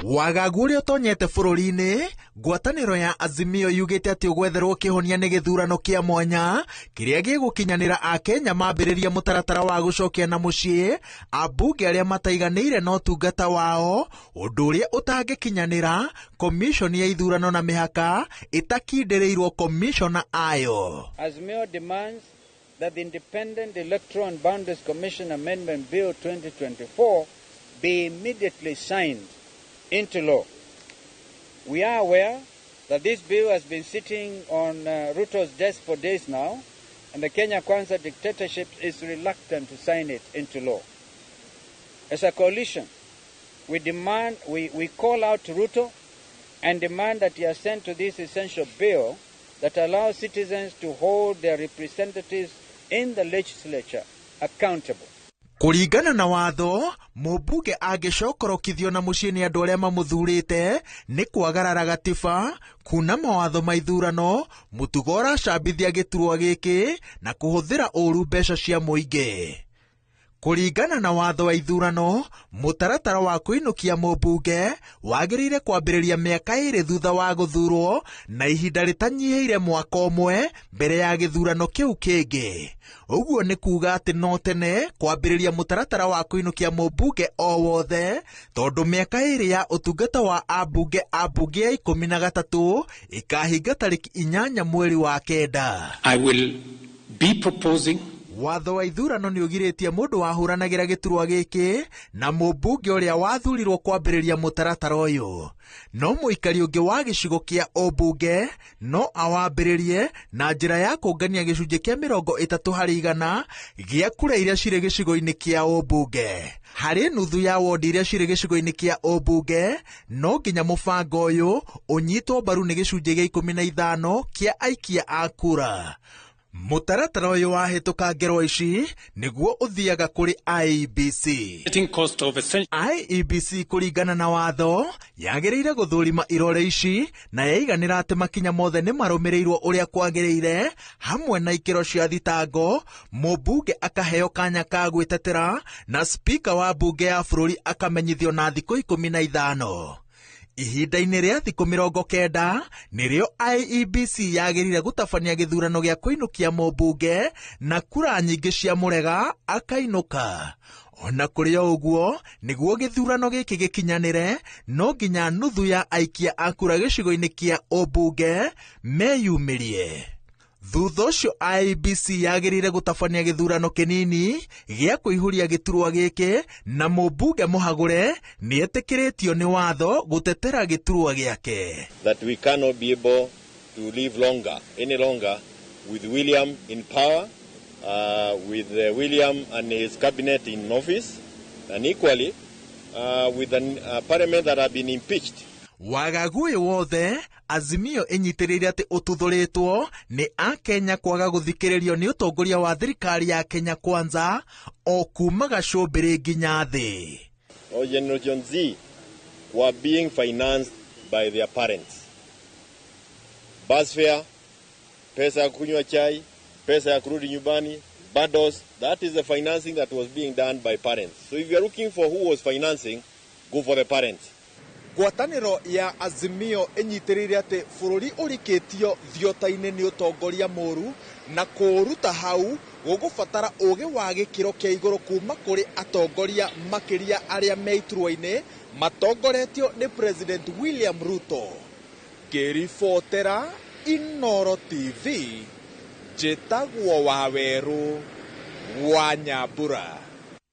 Wagagu ũrĩa ũtonyete bũrũri-inĩ, ngwatanĩro ya Azimio yugĩte atĩ ũgwetherwo kĩhonia nĩ gĩthurano kĩa mwanya kĩrĩa gĩgũkinyanĩra Akenya mambĩrĩria mũtaratara wa gũcokia na mũciĩ ambunge arĩa mataiganĩire na ũtungata wao, ũndũ ũrĩa ũtangĩkinyanĩra komishoni ya ithurano na mĩhaka ĩtakindĩrĩirwo komishona ayo. Azimio demands that the Independent Electoral and Boundaries Commission Amendment Bill 2024 be immediately signed into law. We are aware that this bill has been sitting on Ruto's desk for days now, and the Kenya Kwanza dictatorship is reluctant to sign it into law. As a coalition, we call out to Ruto and demand that he assent to this essential bill that allows citizens to hold their representatives in the legislature accountable. Kũringana na watho, mũmbunge angĩcokorokithio na mũciĩ nĩ andũ arĩa mamũthurĩte nĩ kwagarara gatiba, kuna mawatho ma ithurano, mũtugo ũracambithia gĩturwa gĩkĩ na kũhũthĩra ũru mbeca cia mũingĩ. Kũringana na watho wa ithurano, mũtaratara wa kũinũkia mũmbunge wagĩrĩire kwambĩrĩria mĩaka 2 thutha wa gũthurwo na ihinda rĩtanyihĩire mwaka ũmwe mbere ya gĩthurano kĩu kĩngĩ. Ũguo nĩ kuuga atĩ no tene kwambĩrĩria mũtaratara wa kũinũkia mũmbunge o wothe, tondũ mĩaka 2 ya ũtungata wa ambunge a mbunge ya 13 ĩkahinga tarĩki 8 mweri wa 9. I will be proposing. Watho wa ithurano nĩ ũgirĩtie mũndũ wahũranagĩra gĩturwa gĩkĩ na mũmbunge ũrĩa wathurirwo kwambĩrĩria mũtaratara ũyũ. No mũikari ũngĩ wa gĩcigo kĩa ũmbunge no awambĩrĩrie na njĩra ya kũngania gĩcunjĩ kĩa 30% gĩa kura iria cirĩ gĩcigo-inĩ kĩa ũmbunge. Harĩ nuthu ya wondi iria cirĩ gĩcigo-inĩ kĩa ũmbunge, no nginya mũbango ũyũ ũnyitwo mbaru nĩ gĩcunjĩ gĩa 15 kĩa aikia a kura. Mũtaratara ũyũ wahĩtũka ngerwa ici nĩguo ũthiaga kũrĩ IEBC. Cost of essential. IEBC kũringana na watho yagĩrĩire gũthũrima irore ici na yaiganĩra atĩ makinya mothe nĩ marũmĩrĩirwo ũrĩa kwagĩrĩire hamwe na ikĩro cia thitango, mũmbunge akaheo kanya ka gwĩtetera na spika wa mbunge ya bũrũri akamenyithio na thikũ 15. Ihinda-inĩ rĩa thikũ 90 nĩrĩo IEBC yagĩrĩire gũtabania gĩthurano gĩa kũinũkia mũmbunge na kura nyingĩ cia mũrega akainũka. Ona kũrĩ o ũguo, nĩguo gĩthurano gĩkĩ gĩkinyanĩre, no nginya nuthu ya aikia a kura gĩcigo-inĩ kĩa ũmbunge meyumĩrie. Thutha ũcio IEBC yagĩrĩire gũtabania gĩthurano kĩnini gĩa kũihũria gĩturwa gĩkĩ na mũmbunge mũhagũre nĩetĩkĩrĩtio nĩ watho gũtetera gĩturwa gĩake. That we cannot be able to live longer, any longer, with William in power, with William and his cabinet in office, and equally with a parliament that have been impeached. Wagagu ũyũ wothe Azimio ĩnyitĩrĩire atĩ ũtuthũrĩtwo nĩ Akenya kwaga gũthikĩrĩrio nĩ ũtongoria wa thirikari ya Kenya Kwanza o kuma gacũmbĩrĩ nginya thĩ. Or Generation Z were being financed by their parents. Bus fare, pesa ya kunywa chai, pesa ya kurudi nyumbani, bundles, that is the financing that was being done by parents. So if you are looking for who was financing, go for the parents. Ngwatanĩro ya Azimio ĩnyitĩrĩire atĩ bũrũri ũrikĩtio thiota-inĩ nĩ ũtongoria mũru na kũũruta hau gũgũbatara ũgĩ wa gĩkĩro kĩa igũrũ kuma kũrĩ atongoria makĩria arĩa me iturwa-inĩ matongoretio nĩ President William Ruto. Ngĩribotera Inooro TV, njĩtagwo Wawerũ wa Nyambura.